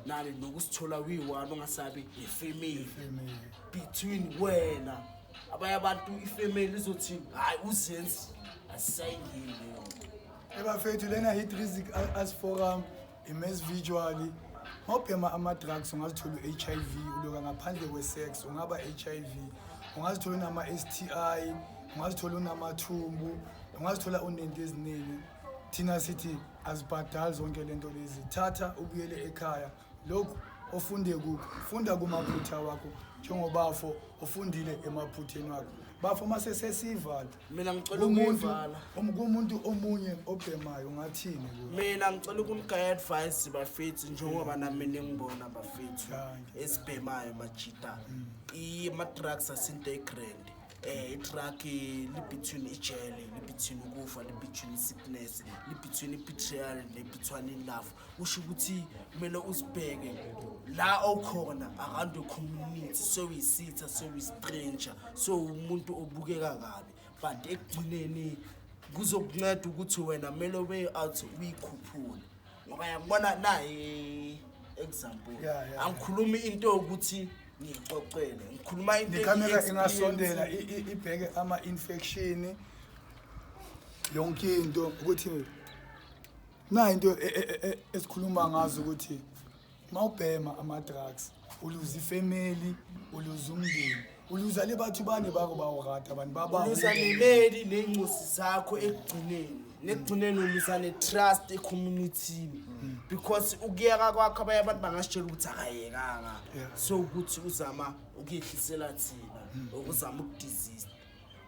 Nani nokusithola uyi-one, ungasabi nefamily. Family. Between wena, abanye abantu, ifamily izothi, "Hayi, uzenzile." Asisayingeni leyo nto. Ebafethu, lena hit Rizik as forum, imes visually. Mawubhema ama-drugs, ungazithola u-HIV. Uloka ngaphandle kwe-sex, ungaba HIV, ungazithola unama-STI, ungazithola unamathumbu, ungazithola unento eziningi. Thina sithi azibhadali zonke lento lezi. Thatha ubuyele ekhaya, lokhu ofunde kukho, funda kumaphutha wakho, njengobafo ofundile emaphutheni wakho. Bafo, mase sesivala. Mina ngicela Kumuntu ukuyivala. kumuntu omunye obhemayo, ungathini kuye? Mina ngicela ukunika i-advice, bafethu, njengoba nami ningibona, bafethu. Thank you. Esibhemayo, majita, ama-drugs asinto egrand. I-drug li-between ijele, li-between ukufa, li-between i-sickness, li-between i-betrayal ne-between in-love. Kusho ukuthi kumele uzibheke la okhona around the community, sewuyisitha, sewuyi-stranger, so umuntu obukeka kabi. But ekugcineni kuzokunceda ukuthi wena kumele ube out, uyikhuphule, ngoba yangibona nayi example. Angikhulumi into yokuthi ngiyixoxele, ngikhuluma into Nekhamera engiyi-experience. Ingasondela, ibheke ama-infection, yonke into, ukuthi na into esikhuluma ngazo, ukuthi mawubhema ama-drugs, uluza ifamily, uluza umndeni, uluza le batho bane bako ba o rata, abantu ba bang. Uluza nemeli ney'ncosi zakho ekugcineni, nekugcineni uluza ne-trust ecommunitini, because ukuyeka kwakho, abanye abantu bangasitshela ukuthi akayekanga. So ukuthi uzama ukuyehlisela thina, ukuzama ukudesist.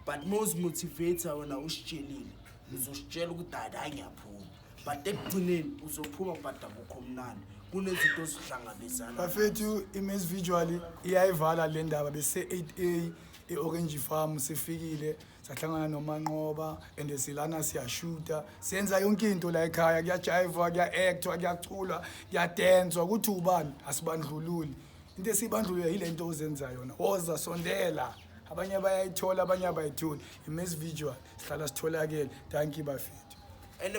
But uma uzimotivate wena, usitshelile, uzositshela ukuthi, "Hayi, hayi, ngiyaphuma." But ekugcineni uzophuma, but akukho mnandi, kunezinto ozihlangabezana. Bafethu, imes visually iyayivala le ndaba. Bese 8A e-Orange Farm, sifikile, sahlangana noManqoba, and silana siyashuta, siyenza yonke into la ekhaya. Kuyajayivwa, kuya-actwa, kuyaculwa, kuyadenswa. Ukuthi ubani, asibandlululi. Into esiyibandlulula yile nto ozenza yona. Woza, sondela. Abanye bayayithola, abanye abayitholi. Imes visual, sihlala sitholakele. Dankie, bafethu. And